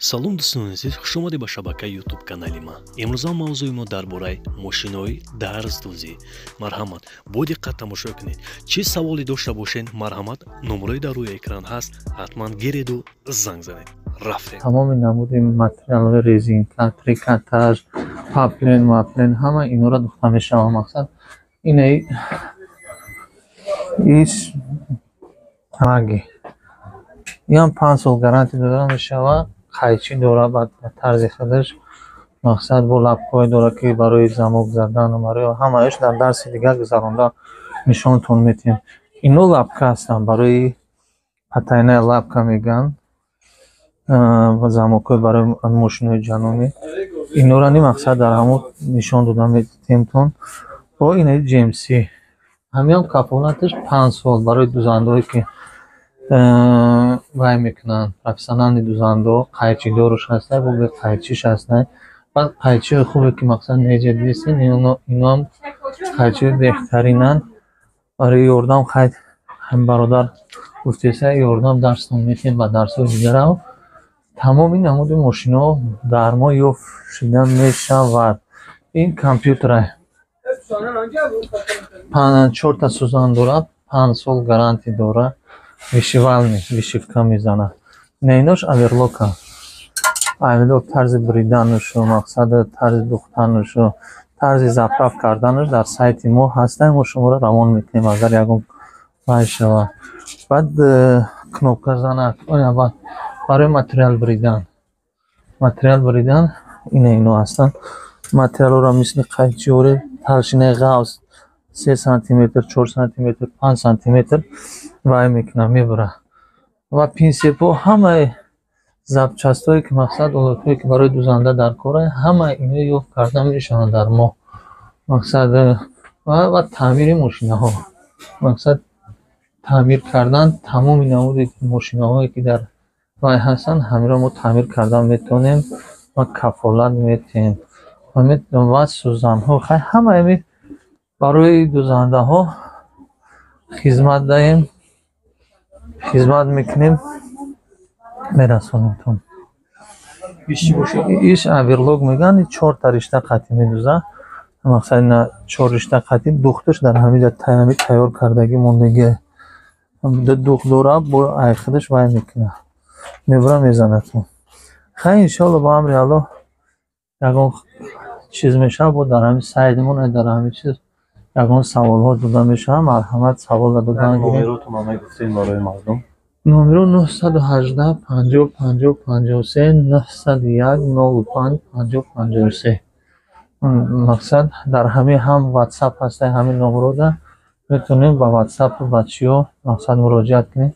Салом, дӯстони азиз, хушомадед ба шабакаи Ютуб канали ман. Имрӯза мавзӯи мо дар бораи мошинои дарздӯзӣ. Марҳамат, бо диққат тамошо кунед. Чӣ саволе дошта бошед, марҳамат, номрои дар рӯи экран ҳаст, ҳатман гиреду занг занед. Рафтем. Тамоми намуди материалҳои резинка, трикотаж, паплен, маплен, ҳама инора духта мешавад. Мақсад инаи иш раги иам 5 сол гарантия дода мешавад. Қайчӣ дорад ба тарзи худаш, мақсад бо лапкое дорад, ки барои замок задан, барои ҳамааш дар дарси дигар гузаронда нишонтон метиҳем. Ино лапка ҳастанд, барои потайная лапка мегӯянд, замокҳои барои мошинои ҷанобӣ. Инора ни мақсад дар ҳамон нишон дода метиҳемтон. Бо инаи ҷмс ҳамиам кафолаташ 5 сол барои дузандаҳое, ки вай мекунанд, профессиональный дузандаҳо. Қайчидоруш ҳастай, бо беқайчиш ҳастай. Баъд қайчиҳои хубе, ки мақсад неҷа дидестен, иноам қайчиҳои беҳтаринанд барои ёрдам. Хайд, ҳам бародар гуфтеса, ёрдам дарстон метиҳем ба дарсҳои дигарам. Тамоми намуди мошиноҳо дар мо ёфт шида мешавад. Ин компютера чорта сӯзан дорад, 5 сол гарантия дорад, вышивальный, вышивка мезанад. Инош оверлока, оверлок тарзи бриданушу, мақсади тарзи духтанушу, тарзи заправ карданаш дар сайти мо ҳастай. Мо шуморо равон мекунем, агар ягон вай шавад. Баъд кнопка занак барои материал бридан, материал бридан ина ино ҳастанд. Материалҳоро мисли қайчиёре, толщинаи ғафз 3 сантиметр, 4 сантиметр, 5 сантиметр вай мекунад, мебурад. Ва пинсетҳо, ҳамаи запчастҳое, ки мақсад олатҳое, ки барои дузанда дар кор, ҳамаи ино ёфт карда мешаванд дар мо. Мақсад ва таъмири мошинаҳо, мақсад таъмир кардан тамоми намуди мошинаҳое, ки дар вай ҳастанд, ҳамиро мо таъмир кардан метавонем ва кафолат метиҳем. Ва сӯзанҳо, хай, ҳамаи барои дузандаҳо хизмат даҳем, хизмат мекунем, мерасонемтон. Иш оверлок мегӯянд, чорта ришта қатӣ медузад. Мақсад ина чор ришта қатӣ духташ дар ҳамиҷа ҳами тайёр кардагӣ мондагӣ дух дорад, бо ай худаш вай мекунад, мебура, мезанадтон. Хай, иншоалло, ба амри Аллоҳ ягон чиз мешавад, бо дар ҳамин сайтмон, дар ҳамин чиз ягон саволҳо дода мешавад, марҳамат, саволро додан. Барои мардум. Номеро 918 50 50 53, 901 05 50 53. Мақсад дар ҳамин ҳам Ватсап ҳастай, ҳамин номрода метавонем ба Ватсапу ба чиё мақсад муроҷиат кунем.